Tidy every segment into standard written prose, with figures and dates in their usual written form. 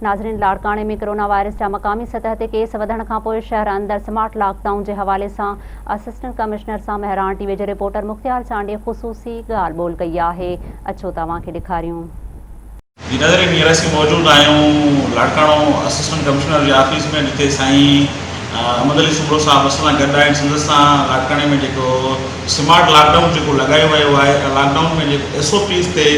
ناظرين لاڙڪاڻي ۾ corona virus جا مقامي سطح تي ڪيس وڌڻ کانپوء شهر اندر سمارٽ لاڪ ڊائون جي حوالي سان اسسٽنٽ ڪمشنر سان مهراڻ ٽي وي جي رپورٽر مختيار چانڊيي خصوصي ڳالهه ٻولهه ڪئي آهي اچو ته اوهان کي ڏيکاريون. جي ناظرين هينئر اسين موجود آهيون لاڙڪاڻو اسسٽنٽ ڪمشنر جي آفيس ۾ جتي سائين احمد علي سومرو صاحب اسان سان گڏ آهن سندس سان لاڙڪاڻي ۾ جيڪو سمارٽ لاڪ ڊائون جيڪو لڳايو ويو آهي ۽ لاڪ ڊائون ۾ جيڪو ايس او پيز تي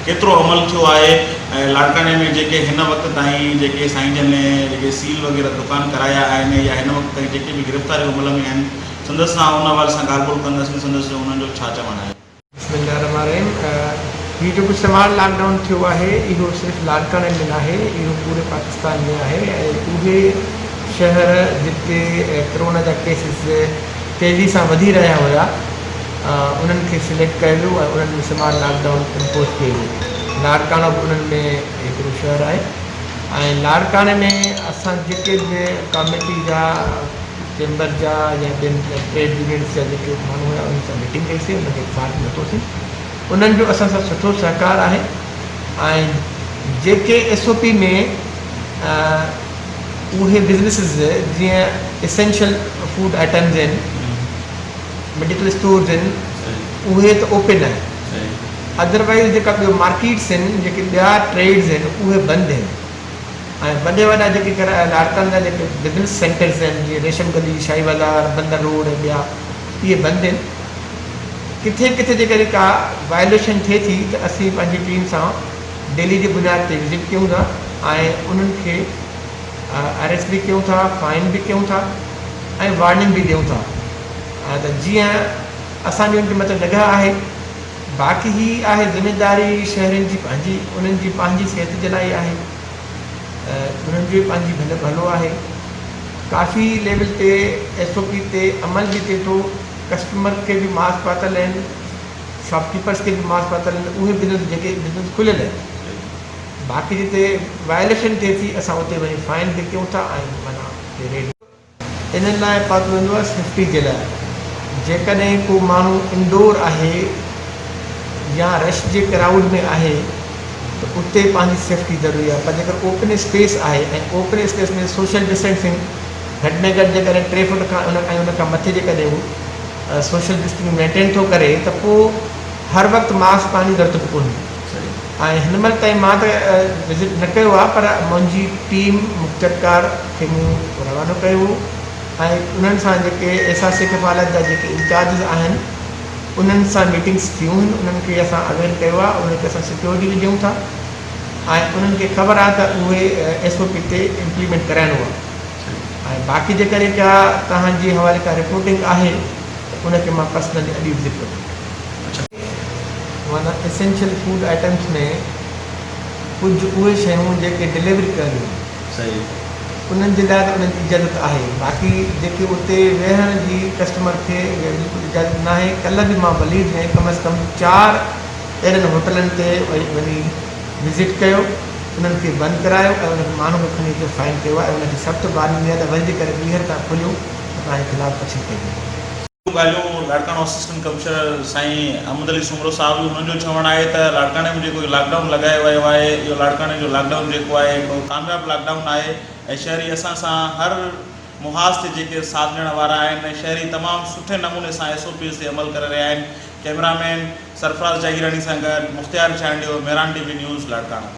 ڪيترو عمل ٿيو آهي ۽ لاڙڪاڻي ۾ جيڪي هن وقت تائين جيڪي سائين جن جيڪي سيل وغيره دڪان ڪرايا آهن يا هن وقت تائين جيڪي به گرفتاريون عمل ۾ آهن سندس سان ان حوالي سان ڳالهه ٻولهه ڪنداسين سندس جو انهن جو ڇا چوڻ آهي. بسم الله الرحمٰن الرحيم هي جيڪو سمارٽ لاڪ ڊائون ٿيو آهي اهو صرف لاڙڪاڻي ۾ ناهي اهو پوري پاڪستان ۾ آهي ۽ اهي شهر جتي ڪرونا جا ڪيسز تيزي سان وڌي رهيا هيا انهن کي سليڪٽ ڪيو ويو ۽ انهن ۾ سمارٽ لاڪ ڊائون امپوز ڪيو ويو. لاڙڪاڻو به انهن ۾ هڪڙو شهر آهي ۽ لاڙڪاڻي ۾ اسان جيڪي به ڪاميٽي جا چيمبر جا يا ٻين ٽريڊ يونينس جا جيڪي ماڻهو هيا انهن سان ميٽنگ ڪئي سين انهن کي فارم ورتو سين انهن جو اسان سان سٺو سهڪار آهي ۽ جيڪي ايس او پي ۾ اهي بزنسز جيئن اسينشل فوڊ آئٽمز آهن ميڊيڪل اسٽورز آهن اهي ته اوپن آهن ادروائز جيڪا ٻيو مارڪيٽس آهن جيڪي ٻيا ٽريڊز آهن اهي بند آهن ۽ وڏي وڏا جيڪي لاڙڪاڻي جا جيڪي بزنس سينٽرز آهن جيئن ريشم گلي شاهي بازار بندر روڊ ۽ ٻيا اهي بند آهن ڪٿي ڪٿي جيڪڏهن ڪا وائليشن ٿئي ٿي ته اسين پنهنجي ٽيم سان ڊيلي جي بنياد تي وزٽ ڪيون ٿا ۽ انهن کي اريسٽ به ڪيون ٿا فائن به ڪيون ٿا ۽ وارننگ به ڏيون ٿا ته جيئن اسان جي ان جي مٿان نگاهه آهي باقي هي آهي ذميداري شهرين جي پنهنجي انهن جي پنهنجي صحت جي لاء آهي انهن جو پنهنجي ڀلو ڀلو آهي ڪافي ليول تي ايس او پي تي عمل به ٿئي ٿو ڪسٽمر کي به ماسڪ پاتل آهن شاپ ڪيپرس کي به ماسڪ پاتل آهن اهي بزنس جيڪي بزنس کليل آهن باقي جتي وائليشن ٿئي ٿي اسان اتي وڃي فائن به ڪيون ٿا ۽ معنيٰ ريڊ انهن لاء پاتو ويندو آهي سيفٽي جي لاء جيڪڏهن ڪو ماڻهو انڊور آهي يا رش جي ڪرائوڊ ۾ آهي ته اتي پنهنجي سيفٽي ضروري آهي پر جيڪر اوپن اسپيس آهي ۽ اوپن اسپيس ۾ سوشل ڊسٽنسنگ گهٽ ۾ گهٽ جيڪڏهن ٽي فوٽ کان ان ۽ ان کان مٿي جيڪڏهن هو سوشل ڊسٽنسنگ مينٽين ٿو ڪري ته پوء هر وقت ماسڪ پائڻ جي ضرورت به ڪونهي. ۽ هن مهل تائين مان ته وزٽ نه ڪيو آهي پر منهنجي ٽيم مختيارڪار کي مون روانو ڪيو هو ۽ انهن سان جيڪي احساس ڪفالت جا جيڪي انچارجز آهن انهن سان ميٽنگس ٿيون آهن انهن کي اسان اويئر ڪيو آهي انهن کي اسان سيڪيورٽي به ڏيون ٿا ۽ انهن کي خبر آهي ته اهي ايس او پي تي امپليمينٽ ڪرائڻو آهي ۽ باقي جيڪڏهن ڪا توهان جي حوالي ڪا رپورٽنگ آهي ته ان کي مان پرسنلي اڄ ئي وزٽ ڪندس. معنيٰ اسينشل فوڊ آئٽمس ۾ ڪجهه اهي شيون جيڪي ڊليوري ڪيل هيون انهن جي لاء ته انهن جي اجازت آهي باقي جيڪي اتي ويهڻ جي ڪسٽمر کي بلڪل اجازت ناهي ڪلهه به مان ملير ۾ ڪم از ڪم چار اهڙن هوٽلن تي وڃي وزٽ ڪيو انهن کي بند ڪرايو ۽ انهن ماڻهن کي کڻي اچي فائن ڪيو آهي ۽ انهن کي سخت وارننگ ڏني آهي ته وري جيڪڏهن ٻيهر توهان کوليو ته توهان جي خلاف ايڪشن ڪئي ويندي. ڳالهيون لاڙڪاڻو اسسٽنٽ ڪمشنر سائين احمد علي سومرو صاحب جو انهن جو چوڻ آهي ته لاڙڪاڻي ۾ جيڪو لاڪ ڊائون لڳايو ويو آهي اهو لاڙڪاڻي جو لاڪ ڊائون جيڪو آهي هڪڙو ڪامياب لاڪ ڊائون آهي ۽ شهري اسان سان هر محاذ تي جيڪي ساٿ ڏيڻ وارا آهن ۽ شهري تمام سٺي نموني سان ايس او پيز تي عمل ڪري رهيا آهن ڪئميرا مين سرفراز جاگيراڻي سان گڏ Mukhtiar Chandio Mehran T V news Larkana.